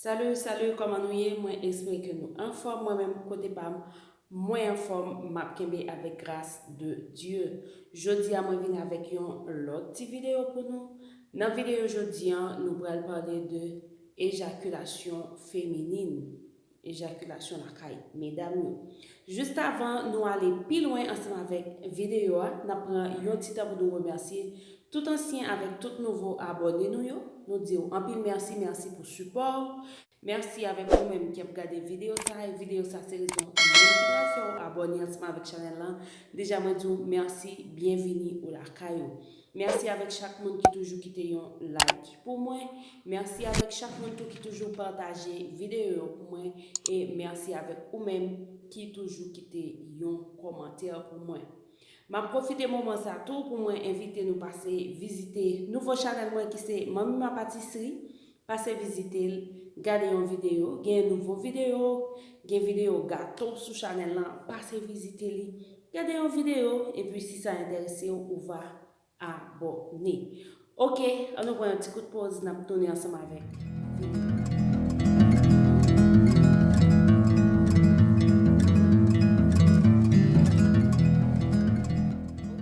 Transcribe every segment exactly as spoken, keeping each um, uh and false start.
Salut, salut, kòman nou ye? Mwen espere ke nou anfòm. Mwen menm, kote pa m, mwen anfòm, m ap kenbe avèk gras de Dye. Jodi a, mwen vin avèk yon lòt ti videyo pou nou. Nan videyo jodi a, nou pral pale de ejakilasyon feminin. Ejakilasyon lakay medam yo. Jis avan nou ale pi lwen ansanm avèk videyo a, n ap pran yon ti tan pou nou remèsye tout ansyen avèk tout nouvo abòne nou yo. Nou di w anpil mèsi, mèsi pou sipò w. Mèsi avèk ou menm ki ap gade videyo sa, e videyo sa se rezon menm ki pral fè w abòne ansanm avèk chanèl lan. Deja mwen di w mèsi, byenvini ou lakay ou. Mèsi avèk chak moun ki toujou kite yon like pou mwen. Mèsi avèk chak moun tou ki toujou pataje videyo yo pou mwen. E mèsi avèk ou menm ki toujou kite yon kòmantè pou mwen. M ap pwofite moman sa tou pou mwen envite nou pase vizite nouvo chanèl mwen ki se Manmi Ma Patisserie. Pase vizite l, gade yon videyo, gen nouvo videyo, gen videyo gato sou chanèl lan, pase vizite li, gade yon videyo, epi si sa enterese w, ou va abòne. Oke, ann nou pran yon ti kout poz, n ap tounen ansanm avèk videyo.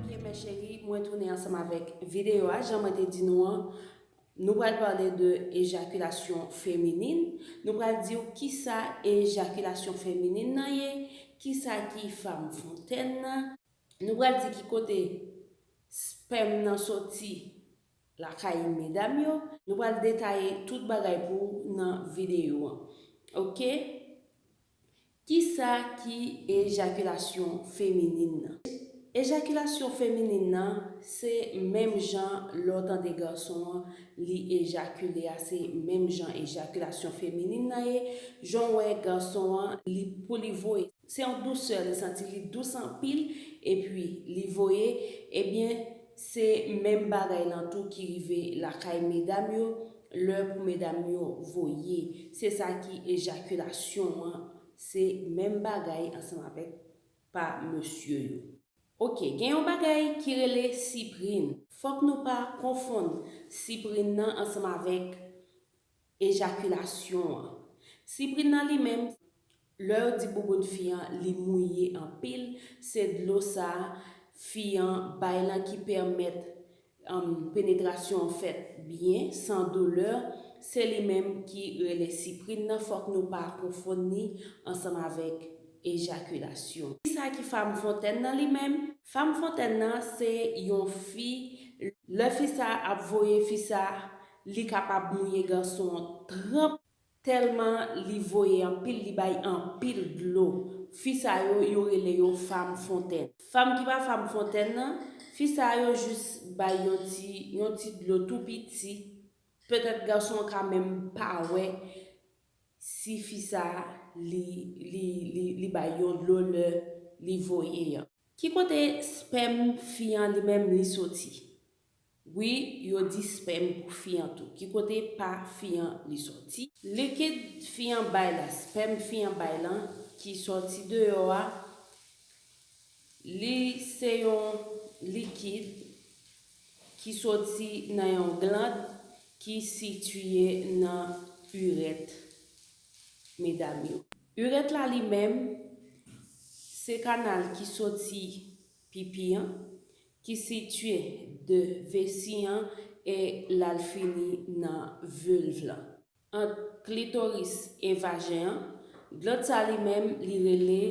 Oke, mes chéries, mwen tounen ansanm avèk videyo a, jan mwen te di nou an, nou pral pale de ejakilasyon feminin. Nou pral di w kisa ejakilasyon feminin nan ye, kisa ki fam fontèn nan. Nou pral di ki kote spèm nan soti lakay medam yo. Nou pral detaye tout bagay pou w nan videyo an. Oke? Kisa ki ejakilasyon feminin nan? Ejakilasyon feminin nan, se menm jan lè w tande gason an, li ejakile a, se menm jan ejakilasyon feminin nan ye. Jan w wè gason an, li pou li voye. Se yon dousè, li santi li dous anpil, epi li voye, ebyen, se menm bagay lan tou ki rive lakay medam yo, lè pou medam yo voye. Se sa ki ejakilasyon an, se menm bagay ansanm avèk pa mesye yo. Oke, gen yon bagay ki rele siprin. Fòk nou pa konfonn siprin nan ansanm avèk ejakilasyon an. Siprin nan li menm, lè yo di bouboun fi an, li mouye anpil, se dlo sa a fi an bay lan ki pèmèt, um, penetrasyon an fèt byen, san doulè, se li menm ki rele siprin nan, fòk nou pa konfonn li ansanm avèk ejakilasyon. Kisa ki fam fontèn nan li menm? Fam fontèn nan se yon fi, lè fi sa a ap voye, fi sa a, li kapab mouye gason an tranp, tèlman li voye anpil, li bay anpil dlo. Fi sa yo, yo rele yo fam fontèn. Fam ki pa fam fontèn nan, fi sa yo jis bay yon ti, yon ti dlo tou piti. Petèt gason an ka menm pa wè si fi sa a li, li, li, li bay yon dlo lè li voye an. Ki kote spèm fi an li menm li soti? Wi, yo di spèm pou fi an tou. Ki kote pa fi an li soti? Likid fi an bay la, spèm fi an bay lan, ki sòti deyò a, li se yon likid ki soti nan yon gland ki sitiye nan irèt medam yo. Irèt la li menm, se kanal ki soti pipi an, ki sitiye de vesi an e l al fini nan velv lan. Ant klitoris e vajen an, gland sa li menm, li rele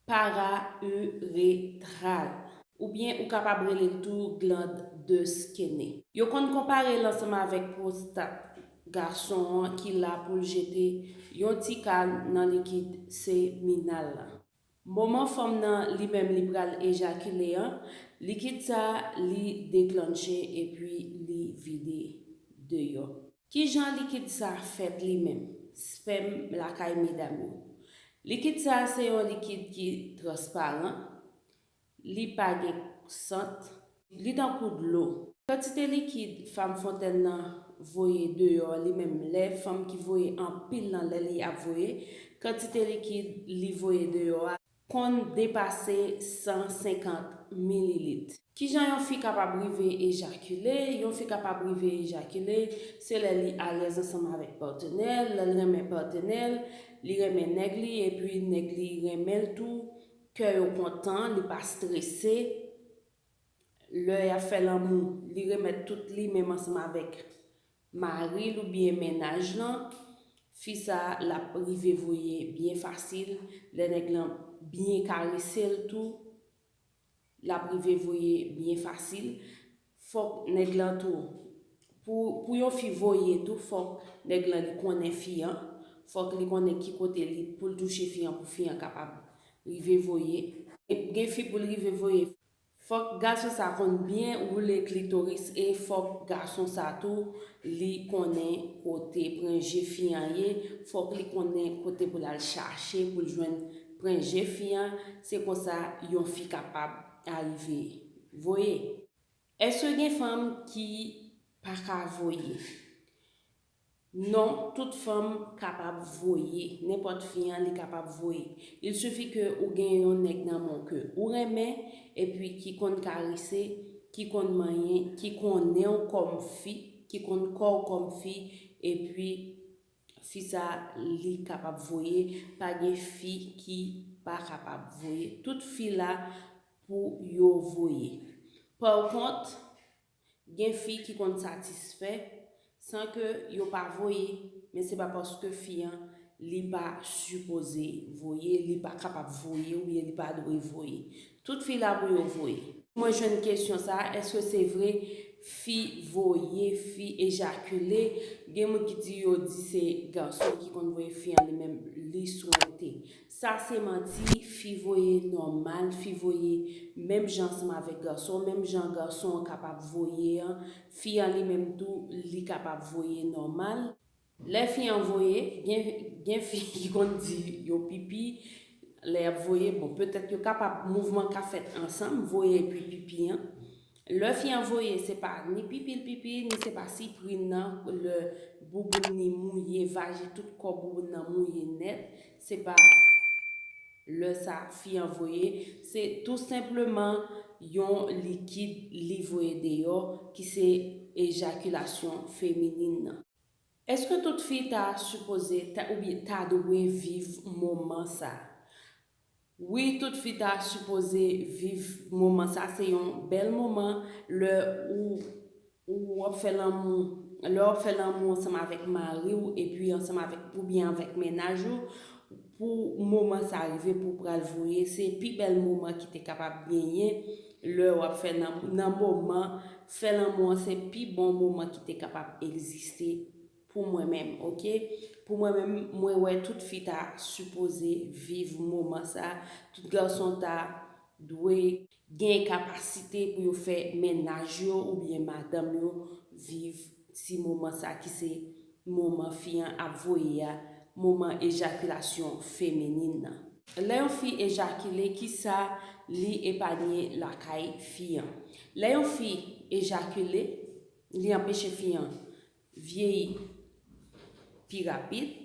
parauretral, oubyen ou kapab rele l tou gland de Skene. Yo konn konpare l ansanm avèk pwostat gason an ki la pou l jete yon ti kal nan likid seminal la. Moman fanm nan li menm li pral ejakile an, likid sa li deklanche epi li vide deyò. Kijan likid sa fèt li menm? Spèm lakay medam yo. Likid sa se yon likid ki transparan, li pa gen sant, li tankou dlo. Kantite likid fam fontèn nan voye deyò li menm, lè fanm ki voye anpil lan, lè li ap voye, kantite likid li voye deyò a, konn depase san senkant mililit. Kijan yon fi kapab rive ejakile? Yon fi kapab rive ejakile, se lè li alèz ansanm avèk patnè l, lè l renmen patnè l, li renmen nèg li, epi nèg li renmen l tou, kè yo kontan, li pa strese. Lè y ap fè lanmou, li remèt tout li menm ansanm avèk mari l oubyen mennaj lan, fi sa l ap rive voye byen fasil, lè nèg lan byen karese l tou, l ap rive voye byen fasil. Fòk nèg lan tou, pou, pou yon fi voye tou, fòk nèg lan li konnen fi an, fòk li konnen ki kote li pou l touche fi an pou fi an kapab rive voye. Gen fi pou l rive voye, fòk gason sa konn byen woule klitoris e fòk gason sa tou li konnen kote prenje fi an ye, fòk li konnen kote pou l al chache pou l jwenn prenje fi an, se konsa yon fi kapab arive voye. Èske gen fanm ki pa ka voye? Non, tout fanm kapab voye. Nenpòt fi an, li kapab voye. Il suffit ke ou gen yon nèg nan men w ke ou renmen, epi ki konn karese, ki konn manyen, ki konnen w kòm fi, ki konn kò w kòm fi, epi fi sa, li kapab voye. Pa gen fi ki pa kapab voye. Tout fi la pou yo voye. Pa kont, gen fi ki konn satisfè san ke yo pa voye, men se pa paske fi an li pa sipoze voye, li pa kapab voye oubyen li pa dwe voye. Tout fi la pou yo voye. Mwen jwenn kesyon sa, èske se vre fi voye, fi ejakile? Gen moun ki di yo di se gason ki konn voye fi an li menm li swete. Sa se manti, fi voye nòmal, fi voye menm jan ansanm avèk gason, menm jan gason an kapab voye an, fi an li menm tou, li kapab voye nòmal. Lè fi an voye, gen, gen fi ki konn di yo pipi, lè y ap voye, bon, petèt yo kapab, mouvman ka fèt ansanm, voye epi pipi an. Lè fi an voye, se pa ni pipi l pipi, ni se pa siprin nan, lè bouboun li mouye, vaji tout kò bouboun nan mouye nèt, se pa lè sa fi an voye, se tou senpleman yon likid li voye deyò ki se ejakilasyon feminin nan. Èske tout fi ta sipoze, ta, oubyen ta dwe viv moman sa? Wi, tout fi ta sipoze viv moman sa. Se yon bèl moman lè ou, ou ap fè lanmou, lè w ap fè lanmou ansanm avèk mari w epi ansanm avèk, oubyen avèk mennaj ou, pou moman sa rive pou w pral voye, se pi bèl moman ki te kapab genyen lè w ap fè lanmou. Nan moman fè lanmou an, se pi bon moman ki te kapab egziste pou mwen menm, oke? Pou mwen menm, mwen wè tout fi ta sipoze viv moman sa. Tout gason ta dwe gen kapasite pou yo fè mennaj yo oubyen madanm yo viv ti moman sa ki se moman fi an ap voye a, moman ejakilasyon feminin nan. Lè yon fi ejakile, kisa li epanye lakay fi an? Lè yon fi ejakile, li anpeche fi an vyeyi pi rapid,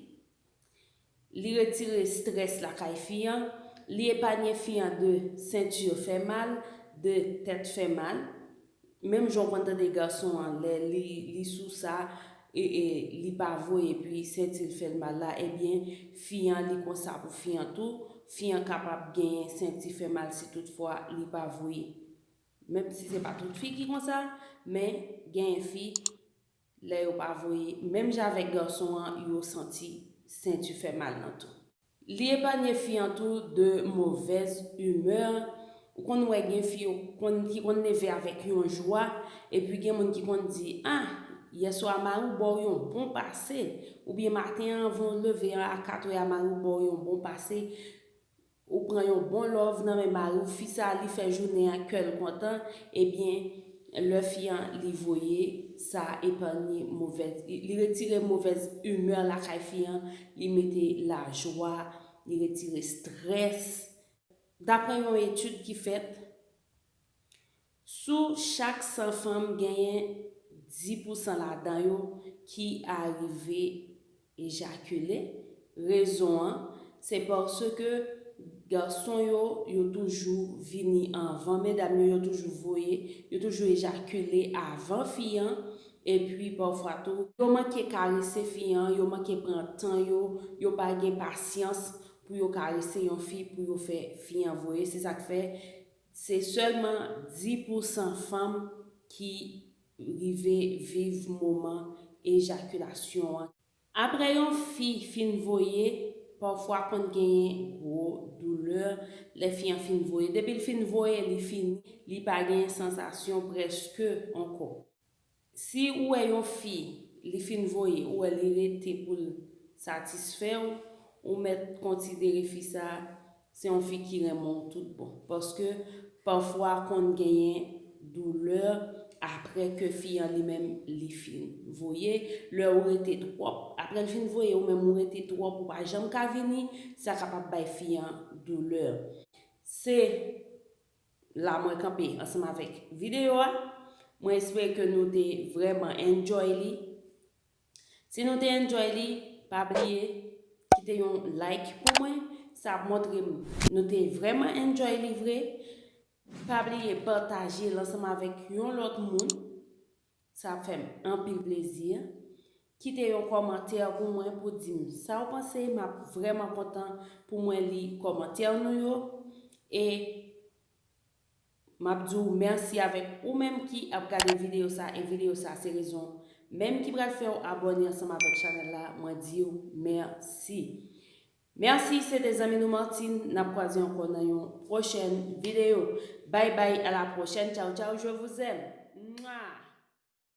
li retire strès lakay fi an, li epanye fi an de senti fè mal, de tèt fè mal. Menm jan w konn tande gason an, lè li, li sou sa, e, e, li pa voye, epi senti l fè l mal la, ebyen, fi an, li konsa pou fi an tou. Fi an kapab genyen senti fè mal si toutfwa li pa voye. Menm si se pa tout fi ki konsa, men genyen fi, lè yo pa voye, menm jan avèk gason an, yo santi senti fè mal nan tou. Li epanye fi an tou de movèz imè. Ou konn wè gen fi yo konn, ki konn leve avèk yon jwa, epi gen moun ki konn di, ah, yèswa mari w ba w yon bon pase, oubyen maten an, anvan w leve a, a kat è a, mari w ba w yon bon pase, ou pran yon bon love nan men mari w, fi sa, li fè jounen an, kè l kontan, ebyen, lè fi an, li voye, sa epanye movèz, li retire movèz imè lakay fi an, li mete lajwa, li retire strès. Daprè yon etid ki fèt, sou chak san fanm, genyen dis pousan ladan yo ki arive ejakile. Rezon an, se paske Gason yo, yo toujou vini anvan medam yo, yo toujou voye, yo toujou ejakile avan fi an. Epi pafwa tou, yo manke karese fi an, yo manke pran tan yo, yo pa gen pasyans pou yo karese yon fi, pou yo fè fi an voye. Se sa k fè se sèlman dis pousan fanm ki rive viv moman ejakilasyon an. Apre yon fi fin voye, pafwa konn genyen gwo doulè lè fi an fin voye. Depi l fin voye, li fini, li pa gen sansasyon prèske ankò. Si ou wè yon fi, li fin voye, ou wè li rete pou l satisfè w, ou mèt konsidere fi sa a se yon fi ki renmen w tout bon. Paske pafwa konn genyen doulè apre ke fi an li menm li fin voye. Lè ou rete twòp, apre l fin voye, ou menm ou rete twòp, ou pa janm ka vini, sa kapab bay fi an doulè. Se la mwen kanpe ansanm avèk videyo a. Mwen espere ke nou te vrèman enjoy li. Si nou te enjoy li, pa bliye kite yon like pou mwen. Sa ap montre m nou te vrèman enjoy li vre. Pa bliye pataje l ansanm avèk yon lòt moun. Sa ap fè m anpil plezi. Kite yon kòmantè pou mwen pou di m sa w panse. M ap vrèman kontan pou mwen li kòmantè nou yo. E m ap di w mèsi avèk ou menm ki ap gade videyo sa, e videyo sa se rezon menm ki pral fè w abòne ansanm avèk chanèl la. Mwen di w mèsi. Mèsi, se te zanmi nou Martine. N ap kwaze ankò nan yon pwochèn videyo. Bye bye, à la prochaine. Ciao, ciao, je vous aime. Mwa!